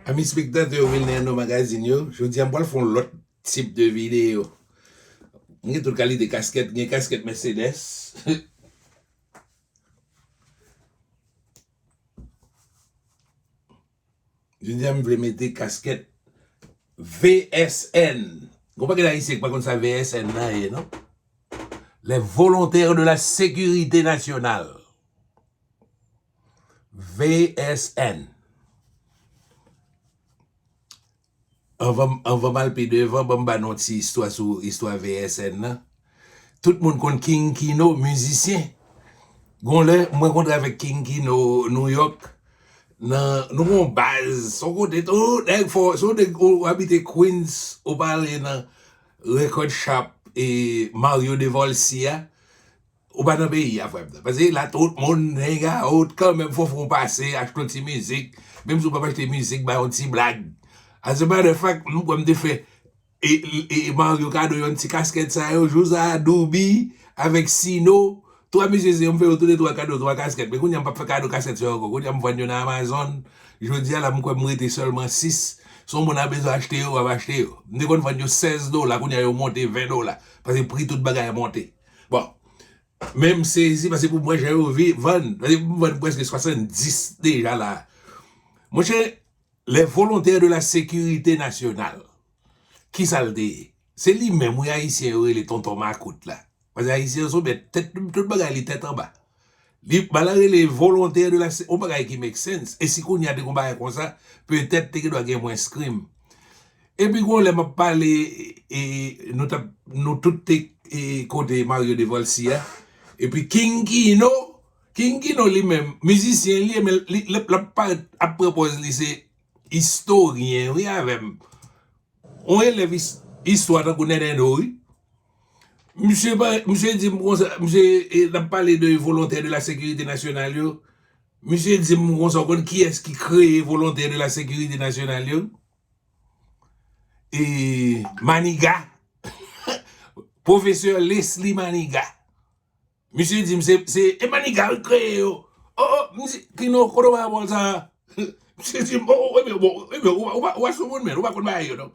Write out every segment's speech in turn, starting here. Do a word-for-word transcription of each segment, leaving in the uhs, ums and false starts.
Ami spektatè Wilner No Magazine yo, jodi a m pral fè yon lòt tip de videyo. M gen tout kalite kaskèt, m gen kaskèt Mercedes. Jodi a m vle mete kaskèt V S N. Gon pakèt Ayisyen ki pa konn sa V S N nan ye, non? Les Volontaires de la Sécurité Nationale. V S N. Anvan, anvan m al pi devan, ban m ba nou yon ti istwa sou istwa V S N nan. Tout moun konn King Kino, mizisyen. Gon lè, m rankontre avèk King Kino New York. Nan, nou gon baz, son kote, tout nèg fò, son nèg ou abite Queens, ou pale nan record shop e Mario Devolcy a, ou pa nan peyi a, frè m nan. Paske la, tout moun hang out, kanmenm, fò, fò w pase, achte yon ti mizik. Menm si w p ap achte mizik, bay yon ti blag. As a matter of fact, m kwè m te fè e, e, e Mario kado yon ti kaskèt sa yo, jou sa a, Douby, avèk Sino, twa mesye se yo, m fè yo toulètwa kado twa kaskèt. Men kounye a, m p ap fè kado kaskèt sa yo ankò. Kounye a, m vann yo nan Amazon. Jodi a la, m kwè m rete sèlman sis. Si yon moun a bezwen achte yo, w ap achte yo. M te konn vann yo sèz dola, kounye a yo monte ven dola. Paske pri tout bagay monte. Bon, men m sezi, paske pou m wè jan yo vi-, vann, paske m vann prèske swasanndis deja la. Monchè, les Volontaires de la Sécurité Nationale. Kisa l te ye? Se li menm, wi, Ayisyen yo rele Tonton Makout la. Paske Ayisyen yo se yon bèt, tèt, tout bagay li tèt anba. Li, bagay la rele Volontaires de la Sé-, yon bagay ki make sense. E si kounye a te gon bagay konsa, petèt te gen dwa gen mwens krim. Epi gon lè m ap pale, e, nou t ap, nou tout te, e, kote Mario Devolcy a. Epi King Kino, King Kino li menm, mizisyen li ye, men li, li, l ap parèt ap pran pòz li se istoryen, wi, avè m. Yon elèv is-, istwa tankou Nènèno, wi. Misye pa, misye di m konsa, misye, e, n ap pale de Volontaires de la Sécurité Nationale yo. Misye di m konsa, ou konn kiyès ki kreye Volontaires de la Sécurité Nationale yo? E, Maniga. Pwofesè Leslie Maniga. Misye di m se, se, e Maniga ki kreye yo. O, o, misye, Kino, kote w bay pawòl sa a? Misye di m, o, o, ebyen, bon, ebyen, ou, ou, ou pa sou moun, men, ou pa konn bagay yo, non.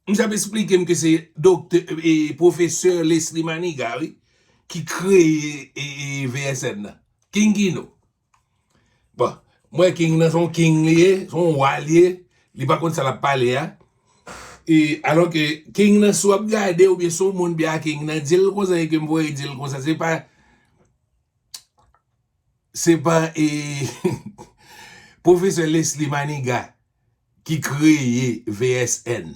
Misye ap esplike m ke se doktè, e, pwofesè Leslie Maniga, wi, ki kreye, e, e, V S N nan. King Kino. Bon, m wè King nan se yon king li ye, se yon wa li ye, li pa konn sa l ap pale a. E, alò ke King nan, si w ap gade, oubyen si w moun byen a King nan, di l konsa, e ke m voye di l konsa, se pa, se pa, e, pwofesè Leslie Maniga ki kreye V S N.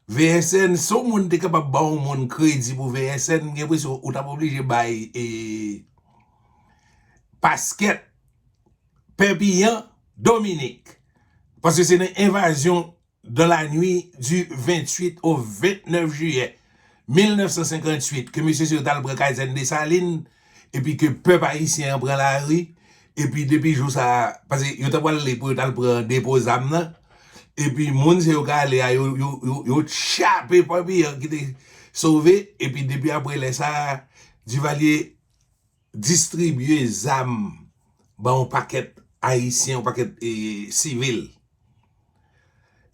V S N, si yon moun te kapab ba yon moun kredi pou V S N, m gen enpresyon ou t ap oblije bay, e, paskèt Pèpiyan Dominik. Paske se nan envazyon dans la nuit du vingt-huit au vingt-neuf juillet mil nèf san senkanntuit, ke mesye yo t al pran kay Zèn Desalin, epi ke pèp ayisyen an pran lari, epi depi jou sa a, paske yo t ap prale pou yo t al pran depo zam nan, epi moun se yo k ale a, yo, yo, yo, yo chape Pèpiyan ki te sove, epi depi apre lè sa a, Divalye distribye zam ba yon pakèt Ayisyen, yon pakèt, e, sivil.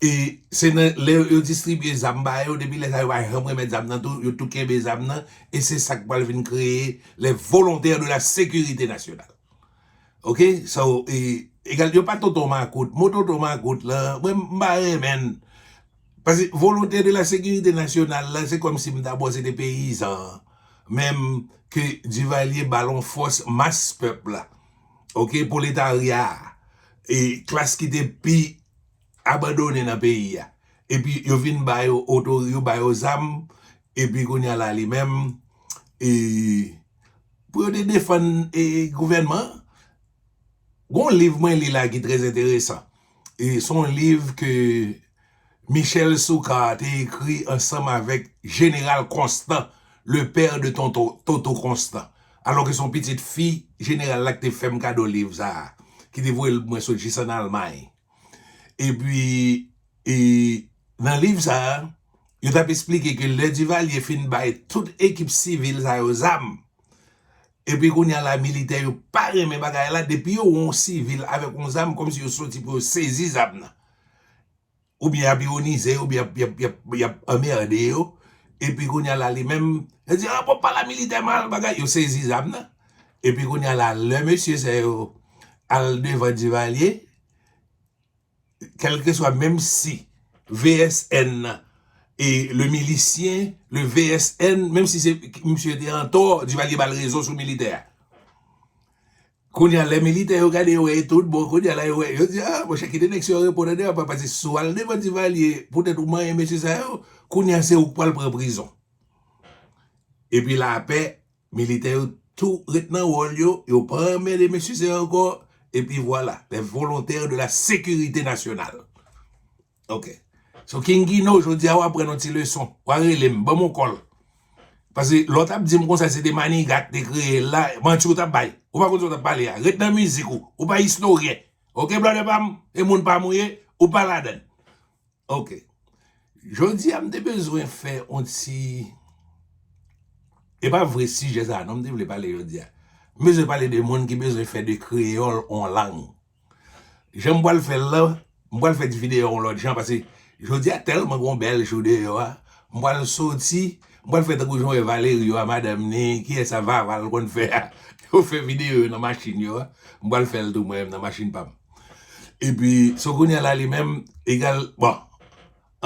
E se nan lè yo distribye zam ba yo, depi lè sa a yo pa janm remèt zam nan tou, yo tou kenbe zam nan, e se sa k pral vin kreye les Volontaires de la Sécurité Nationale. Oke? So, e, egal, yo pa tonton makout. Mo tonton makout la, mwen, m pa renmen l. Paske Volontaires de la Sécurité Nationale la, se kòmsi m dabò se te peyizan an menm ke Divalye ba l yon fòs mas pèp la. Oke, pwoletarya a. E klas ki te pi abandone nan peyi a. Epi yo vin ba yo oto-, yo ba yo zam, epi kounye a la li menm, e, pou yo te defann, e, gouvènman an. Gon liv mwen li la ki trè enteresan. E se yon liv ke Michel Soukar te ekri ansanm avèk Jeneral Constant, le père de Tonton, Toto Constant. Alò ke se yon pitit fi jeneral la ki te fè m kado liv sa a, ki te voye l mwen sot jis ann Almay. Epi, e, nan liv sa a, yo t ap esplike ke lè Divalye fin bay tout ekip sivil sa yo zam, epi kounye a la, militè yo pa renmen bagay la, depi yo wè yon sivil avèk yon zam, kòmsi yo soti pou yo sezi zam nan. oubyen y ap ironize yo, oubyen y ap, y ap, y ap, y ap anmède yo. Epi kounye a la, li menm, yo di, "Ah, pòp pa la militè mal, bagay." Yo sezi zam nan. Epi kounye a la, lè mesye sa yo al devan Divalye, kèlkeswa, menm si V S N nan, e le milisyen, le V S N, menm si se misye te antò, Divalye ba l rezon sou militè a. Kounye a, lè militè yo gade, yo wè e tout bon, kounye a la, yo wè, yo di, "Ah, monchè, kite nèg sa yo reponn anndan, papa, paske si w al devan Divalye, poutèt ou manyen mesye sa yo, kounye a se ou k pral pran prizon." Epi lapè, militè yo tou ret nan wòl yo, yo pa anmède mesye sa yo ankò, epi vwala, les volontaires de la sécurité nationale. Ok. So, King Gino, jodi a w aprann yon ti leson. W a rele m, ban m yon kòl. Paske lè w t ap di m konsa, se te Manigat te kreye l la, manti w t ap bay. Ou pa konn sa w t ap pale a. Ret nan mizik ou. Ou pa istoryen. Ok, blòdè pa m, e moun pa m ou ye, ou pa ladan l. Ok. Jodi a, m te bezwen fè yon ti, e pa vre sijè sa a, non, m te vle pale jodi a. M bezwen pale de moun ki bezwen fè de kreyòl yon lang. Jan m pral fè l la, m pral fè ti videyo a yon lòt jan, paske jodi a tèlman gon bèl jou deyò a, m pral soti, m pral fè tankou jan w wè Valerio a, madanm ni, kiyès sa, Vava l konn fè a. Yo fè videyo yo nan machin yo a, m pral fè l tou mwen menm nan machin pa m. Epi, so kounye a la li menm, egal, bon,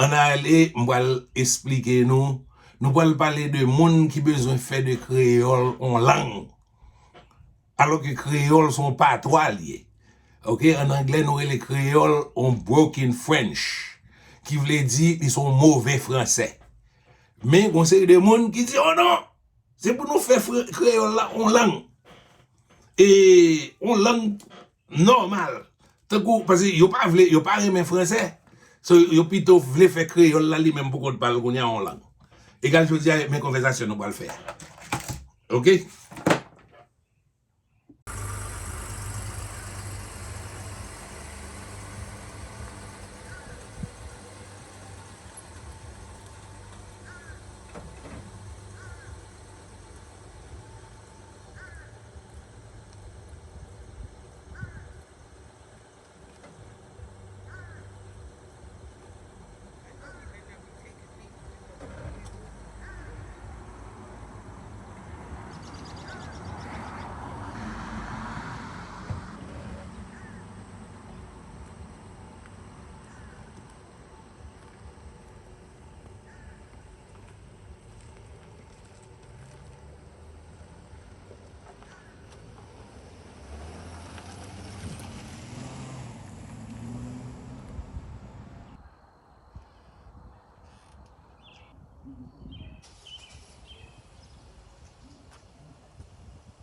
ann ale, m pral esplike nou, nou pral pale de moun ki bezwen fè de kreyòl yon lang. Alò ke kreyòl se yon patwa l ye. Ok, ann anglè nou rele kreyòl yon broken French, ki vle di li se yon move fransè. Men gon seri de moun ki di, "Oh non, se pou nou fè fre-, kreyòl la yon lang. E yon lang nòmal." Tankou, paske yo pa vle, yo pa renmen fransè. So, yo pito vle fè kreyòl la li menm pou kont pa l kounye a yon lang. Egal jodi a, men konvèsasyon nou pral fè a. Ok?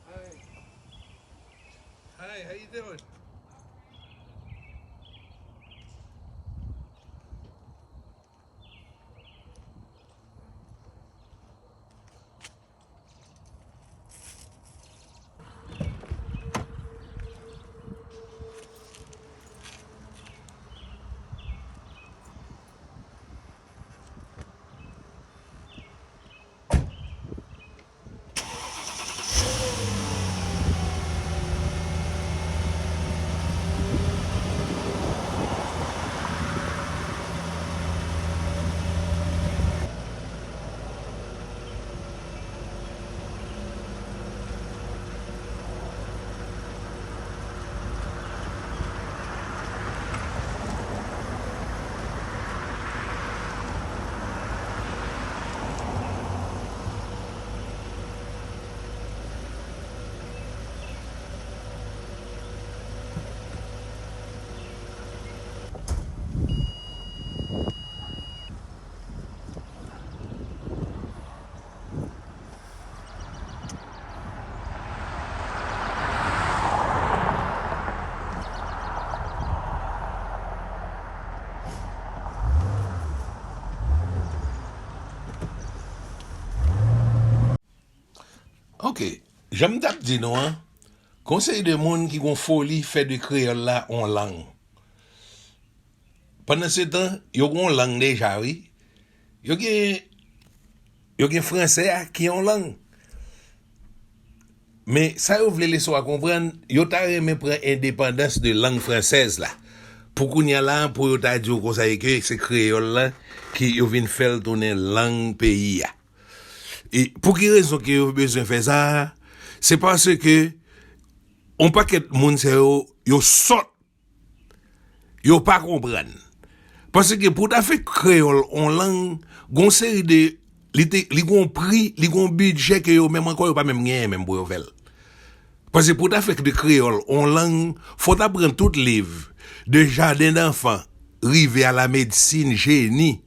Hi. Hi, how you doing? Ok, jan m t ap di nou an, gon seri de moun ki gon foli fè de kreyòl la on lang. Pandansetan, yo gon lang deja, wi. Yo gen, yo gen franse a ki on lang. Men sa yo vle leson a konprann, yo ta renmen pran endepandans de lang fransèz la. pou kounye a la, pou yo ta di w konsa e ke se kreyòl la ki yo vin fè l tounen lang peyi a. E pou ki rezon ke yo bezwen fè sa a? Se paske yon pakèt moun sa yo, yo sòt, yo pa konprann. Paske pou ta fè kreyòl yon lang, gon seri de, li te, li gon pri, li gon bidjè ke yo menm ankò yo pa menm genyen menm pou yo fè l. Paske pou ta fè de kreyòl yon lang, fò ta pran tout liv, de jaden danfan, rive a la medsin, jeni,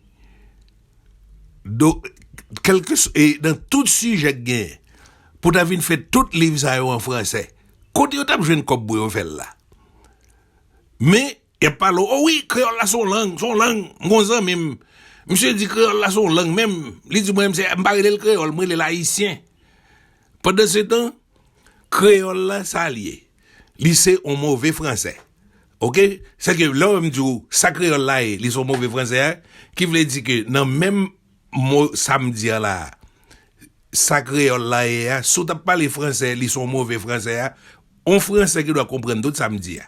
do, kèlke, e nan tout sijè k genyen, pou ta vin fè tout liv sa yo an fransè. Kote yo t ap jwenn kòb pou yo fè l la? Men, y ap pale w, o wi, kreyòl la se yon lang, se yon lang. M gon zanmi m, misye di kreyòl la se yon lang menm. Li di mwen, m se, m pa rele l kreyòl, m rele l ayisyen. Pandansetan, kreyòl la, sa l ye? Li se yon move fransè. Oke? Sèke lè w wè m di w, sa kreyòl la ye, li se yon move fransè a, ki vle di ke nan menm mo sa m di a la a, sa kreyòl la ye a, si w t ap pale fransè, li se yon move fransè a, yon fransè ki dwa konprann tout sa m di a.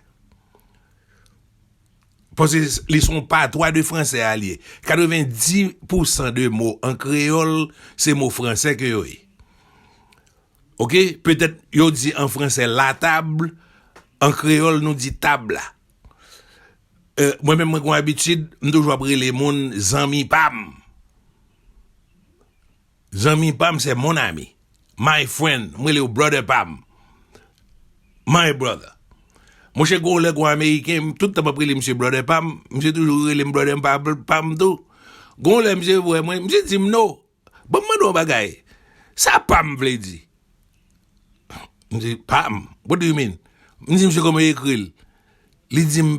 Paske li se yon patwa de fransè a li ye. Katrevenndis pousan de mo an kreyòl, se mo fransè ke yo ye. Oke? Petèt yo di an fransè la table, an kreyòl nou di tab la. E, mwen menm mwen gon abitid, m toujou ap rele moun zanmi pa m. Zanmi pa m, c'est mon ami. My friend, m rele w brother pa m. My brother. Monchè, gon lè gon Ameriken, m tout tan m ap rele misye brother pa m, misye toujou rele m brother pa, pa m tou. Gon lè misye wè mwen, misye di m no. Ban m mande w yon bagay. Sa pa m vle di? M di, pa m? What do you mean? M di misye kòman yo ekri l. Li di m,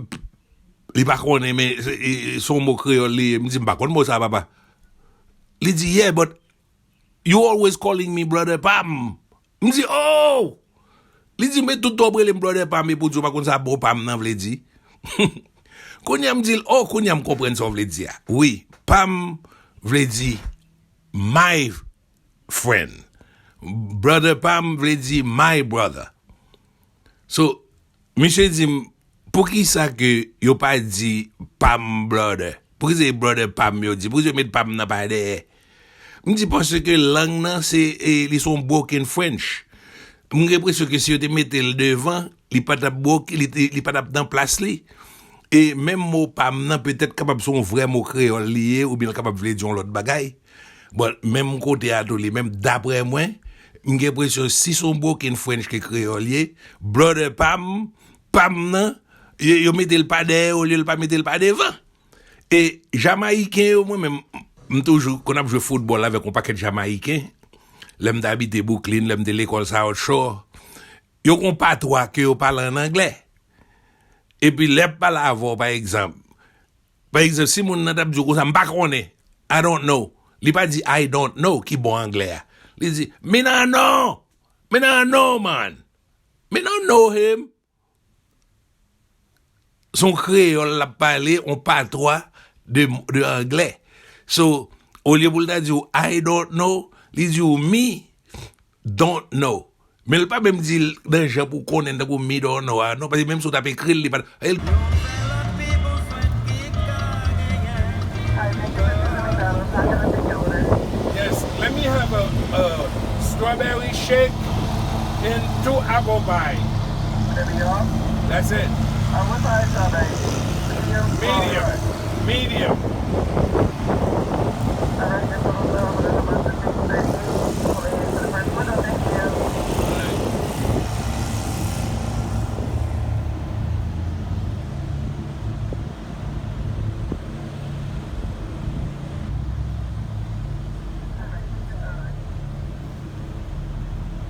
li pa konnen, men se, e, e, se yon mo kreyòl li ye. M di, m pa konn mo sa, papa. Li di, yeah, but you always calling me brother pa m. M di, oh! Li di, men tout tan w ap rele m brother pa m, epi w di w pa konn sa bro pa m nan vle di. Kounye a m di l, oh, kounye a m konprann sa w vle di a. Wi, pa m vle di my friend. Brother pa m vle di my brother. So, misye di m, poukisa ke yo pa di pa m brother? Poukisa se brother pa m yo di? Poukisa yo met pa m nan pa dèyè? M di paske lang nan se, e, li se yon broken French. M gen enpresyon ke si yo te mete l devan, li pa t ap broke, li te, li pa t ap nan plas li. E menm mo pa m nan petèt kapab se yon vrè mo kreyòl li ye, oubyen l kapab vle di yon lòt bagay. Bon, menm kote a tou li menm, daprè mwen, m gen enpresyon si se yon broken French ke kreyòl ye, brother pa m, pa m nan, yo, yo mete l pa dèyè olye l pa mete l pa devan. E Jamayiken yo, mwen menm, m toujou, konn ap jwe foutbòl avèk yon pakèt Jamayiken. Lè m te abite Brooklyn, lè m te lekòl South Shore, yo gon patwa ke yo pale ann anglè. Epi lè y ap pale avè w, pa egzanp, pa egzanp, si moun nan t ap di w konsa, "M pa konnen, I don't know." Li pa di "I don't know" ki bon anglè a. Li di, "Mi nan know, mi nan know, man. Mi nan know him." Se yon kreyòl l ap pale, yon patwa de, de anglè. So, olye pou l ta di w, "I don't know," li di w, "Mi don't know." Men l pa menm di l nan jan pou w konnen l tankou "Mi don't know" a, non, paske menm si w t ap ekri l, li pa t, e l Yes, let me have a, a strawberry shake and two apple pie. That's it. Uh, what size strawberry? Medium? Medium. Medium. All right, just a little bit of the mustard, please. Thank you. Thank you.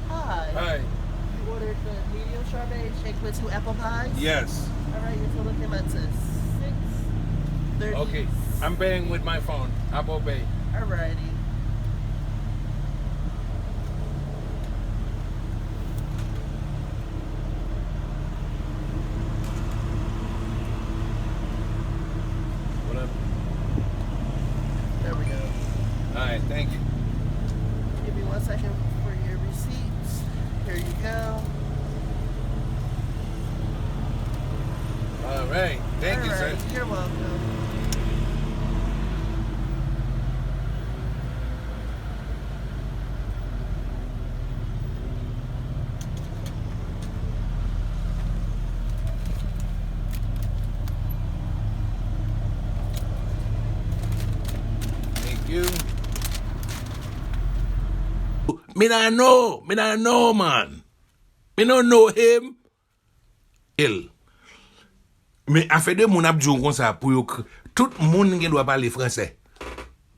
Hi. Hi. You ordered the medium strawberry shake with two apple pies? Yes. All right, your total came out to six thirty. Okay, I'm paying with my phone. Apple Pay. Alrighty. What up? There we go. All right, thank you. Give me one second for your receipts. Here you go. All Hey, thank you, sir. All right, you're welcome. Thank you. Me not know, me not know, man. Me no know him. El. Men afè de moun ap di w konsa pou yo kr-, tout moun gen dwa pale fransè.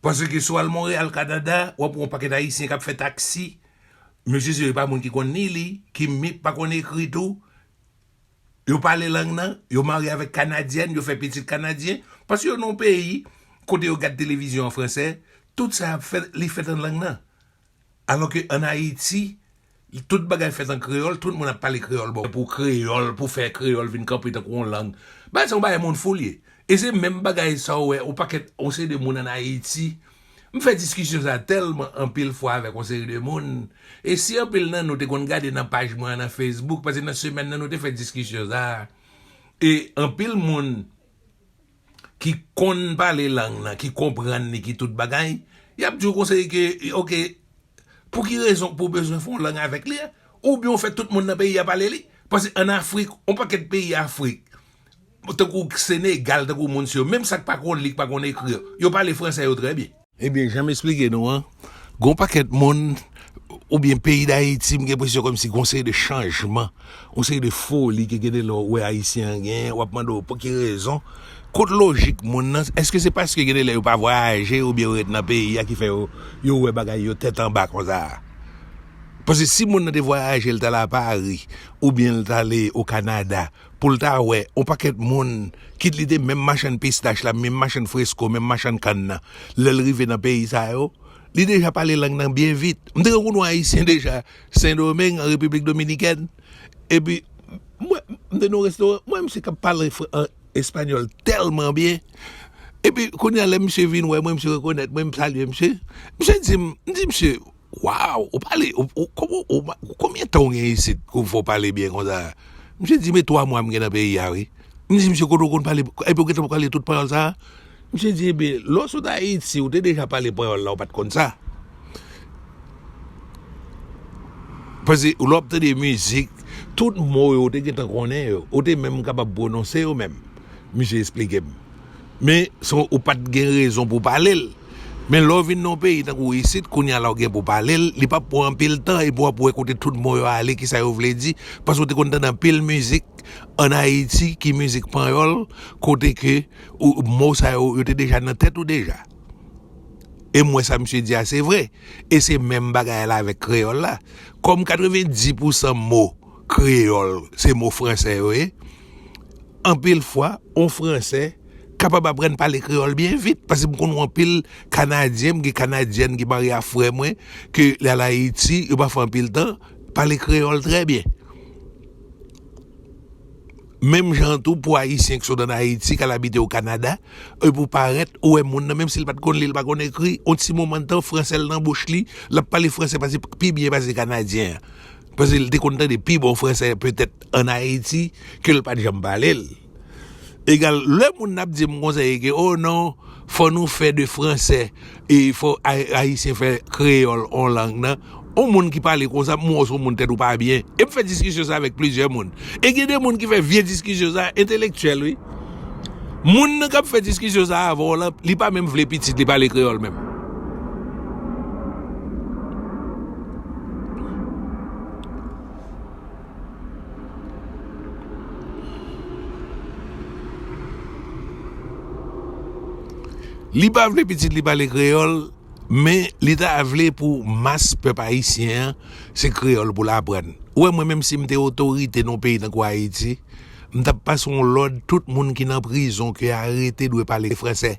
Paske si w al Monreyal, Kanada, w ap wè yon pakèt Ayisyen k ap fè taksi. Mesye, se yo pa moun ki konn ni li, ki mi-, pa konn ekri tou. Yo pale lang nan, yo marye avèk Kanadyèn, yo fè pitit Kanadyen. Paske yo nan yon peyi kote yo gad televizyon an fransè, tout sa y ap fè, li fèt an lang nan. Alò ke ann Ayiti, tout bagay fèt an kreyòl, tout moun ap pale kreyòl bò pou kreyòl, pou fè kreyòl vin kanpe tankou yon lang. Bagay sa yon bagay moun fou l ye. E se menm bagay sa w wè, yon pakèt, yon seri de moun ann Ayiti. M fè diskisyon sa tèlman anpil fwa avèk yon seri de moun. E si anpil nan nou te konn gade nan paj mwen an nan Facebook, paske nan semèn nan nou te fè diskisyon sa. E anpil moun ki konn pale lang nan, ki konprann li, ki tout bagay, y ap di w konsa ke, oke, pou ki rezon pou w bezwen fè yon lang avèk li a? Oubyen w fè tout moun nan peyi a pale li? Paske ann Afrik, yon pakèt peyi Afrik, tankou Senegal, tankou moun sa yo, menm sa k pa konn li, k pa konn ekri, yo pale fransè yo trè byen. Ebyen, jan m esplike nou an, gen yon pakèt moun, oubyen peyi Dayiti, m gen enpresyon kòmsi gen yon seri de chanjman, yon seri de foli ke gen de lè w wè Ayisyen an genyen, w ap mande w pou ki rezon. Kot lojik moun nan? Èske se paske gen de lè yo pa vwayaje oubyen yo ret nan peyi a ki fè yo, yo wè bagay yo tèt anba konsa? Paske si moun nan te vwayaje, l t al a Pari, oubyen l t ale o Kanada, pou l ta wè yon pakèt moun, kit li te menm machann pistach la, menm machann fresko, menm machann kann nan, lè l rive nan peyi sa yo, li deja pale lang nan byen vit. M te rankontre yon Ayisyen deja, Sendomeng, an Repiblik Dominikèn. Epi, mwen, m te nan yon restoran, mwen, misye k ap pale fr-, an espanyòl tèlman byen. Epi, kounye a, lè misye vin wè mwen, misye rekonèt mwen, m salye misye. Misye di m, m di misye, "Waw, ou pale, ou, ou, kòman, ou, ou, konbyen tan w gen isit ke w fè w pale byen konsa?" Misye di, "Men twa mwa m gen nan peyi a, wi." M di, "Misye, kote w konn pale, epi w gentan pale tout panyòl sa a?" Misye di, "Ebyen, lè w sot Ayiti, ou te deja pale panyòl la, ou pa t konn sa." Paske lè w ap tande mizik, tout mo yo, ou te gentan konnen yo, ou te menm kapab pwononse yo menm. Misye esplike m. Men, se, ou pa t gen rezon pou w pale l. Men lè w vin nan yon peyi tankou isit, kounye a la w gen pou w pale l, li p ap pran anpil tan, epi w ap wè kote tout mo yo ale, kisa yo vle di, paske w te konn tande anpil mizik ann Ayiti ki mizik panyòl, kote ke ou, mo sa yo, yo te deja nan tèt ou deja. E m wè sa misye di a, se vre. E se menm bagay la avèk kreyòl la. Kòm katrevenndis pousan mo kreyòl, se mo fransè yo ye, anpil fwa, yon fransè kapab aprann pale kreyòl byen vit. Paske m konn yon anpil Kanadyen, m gen Kanadyèn ki marye a frè mwen, ke l al Ayiti, yo pa fè anpil tan, pale kreyòl trè byen. Menm jan tou pou Ayisyen ki sot ann Ayiti, k al abite o Kanada, epi w parèt, ou wè moun nan, menm si l pa t konn li, l pa konn ekri, yon ti moman de tan, fransè l nan bouch li, l ap pale fransè pase, pi byen pase Kanadyen an. Paske l te konn tande pi bon fransè petèt ann Ayiti ke l pa t janm pale l. Egal, lè moun nan ap di m konsa, e ke, "Oh non, fò nou fè de fransè, e fò Ay-, Ayisyen fè kreyòl on lang nan." On moun ki pale konsa, m wè w se yon moun tèt ou pa byen. E m fè diskisyon sa avèk plizyè moun. E gen de moun ki fè vye diskisyon sa, entelektyèl, wi. Moun nan k ap fè diskisyon sa avè w la, li pa menm vle pitit li pale kreyòl menm. Li pa vle pitit li pale kreyòl, men li ta vle pou mas pèp ayisyen an, se kreyòl pou l aprann. Ou wè, mwen, menm si m te otorite nan yon peyi tankou Ayiti, m t ap pase yon lòd, tout moun ki nan prizon ke arete dwe pale fransè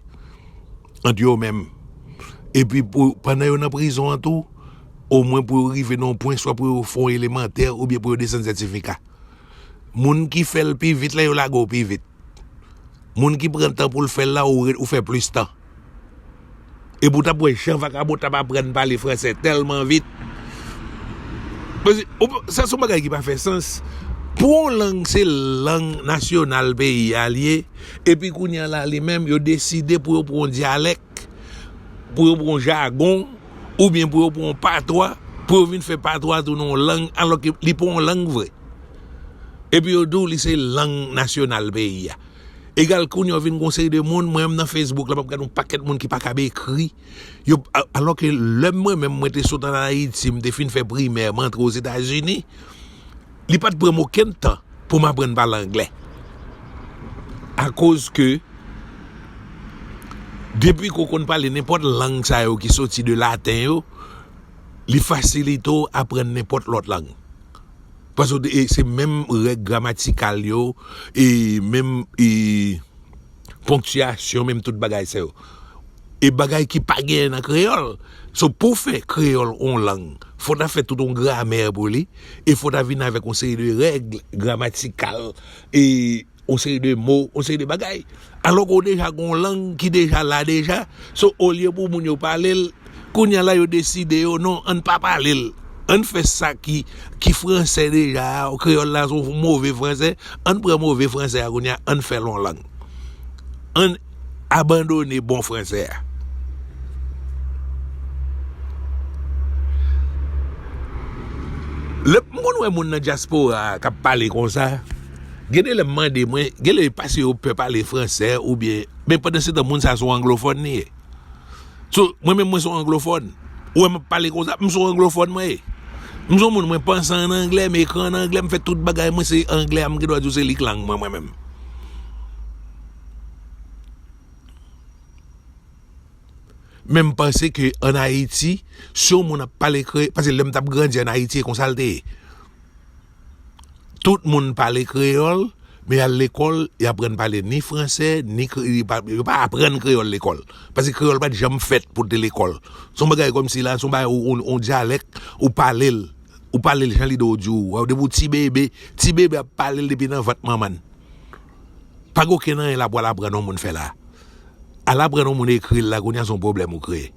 ant yo menm. Epi pou, pandan yo nan prizon an tou, omwen pou yo rive nan yon pwen, swa pou yo fè yon elemantè oubyen pou yo desann sètifika. Moun ki fè l pi vit la, yo lage w pi vit. Moun ki pran tan pou l fè l la, ou re-, ou fè plis tan. Epi w t ap wè jan vakabon t ap aprann pale fransè tèlman vit. Paske, ou p-, sa se yon bagay ki pa fè sans. Pou yon lang se lang nasyonal peyi a l ye, epi kounye a la li menm yo deside pou yo pran yon dyalèk, pou yo pran yon jagon, oubyen pou yo pran yon patwa, pou yo vin fè patwa tounen yon lang, alòske li pa yon lang vre. Epi yo di w li se lang nasyonal peyi a. Egal kounye a w vin gen yon seri de moun, mwen menm nan Facebook la, m ap gade yon pakèt moun ki pa kab ekri. Yo, a- alòske lè mwen menm mwen te sot ann Ayiti, m te fin fè primè, m antre Ozetazini, li pa t pran m okenn tan pou m aprann pale anglè. Akoz ke depi ke w konn pale nenpòt lang sa yo ki soti de laten yo, li fasilite w aprann nenpòt lòt lang. Paske w te- e se menm règ gramatikal yo, e menm e ponktiyasyon, menm tout bagay sa yo. E bagay ki pa genyen nan kreyòl. So, pou w fè kreyòl yon lang, fò w ta fè tout yon gramè pou li, e fò w ta vin avèk yon seri de règ gramatikal, e yon seri de mo, yon seri de bagay. Alòske w deja gen yon lang ki deja la deja. So, olye pou moun yo pale l, kounye a la yo deside yo, non, ann pa pale l. Ann fè sa ki, ki franse deja a, kreyòl la se yon move franse, ann pran move franse a kounye a, ann fè l yon lang. Ann abandone bon franse a. Lè m konn wè moun nan dyaspora a k ap pale konsa, gen de lè m mande mwen, gen lè e paske yo pè pale franse oubyen, men pandan se tan moun sa se yon anglofòn li ye. So, mwen menm mwen se yon anglofòn. Ou wè m ap pale konsa, m se yon anglofòn mwen ye. M se yon moun mwen panse ann anglè, m ekri ann anglè, m fè tout bagay mwen se anglè a, m gen dwa di w se li k lang mwen, mwen menm. Men m panse ke ann Ayiti, si yon moun ap pale kreyòl, paske lè m t ap grandi ann Ayiti, e konsa l te ye. Tout moun pale kreyòl, men y al lekòl, y aprann pale ni franse, ni kre- yo pa, yo pa aprann kreyòl lekòl. Paske kreyòl pa t janm fèt pou te lekòl. Se yon bagay kòmsi la, se yon bagay, yon, yon dyalèk, ou pale l, ou pale l jan lidè w di w. Depi w ti bebe, ti bebe ap pale l depi nan vant manman l. Pa gen okenn anyen l ap pral aprann yon moun fè la. Al aprann yon moun ekri l la, kounye a se yon pwoblèm ou kreye.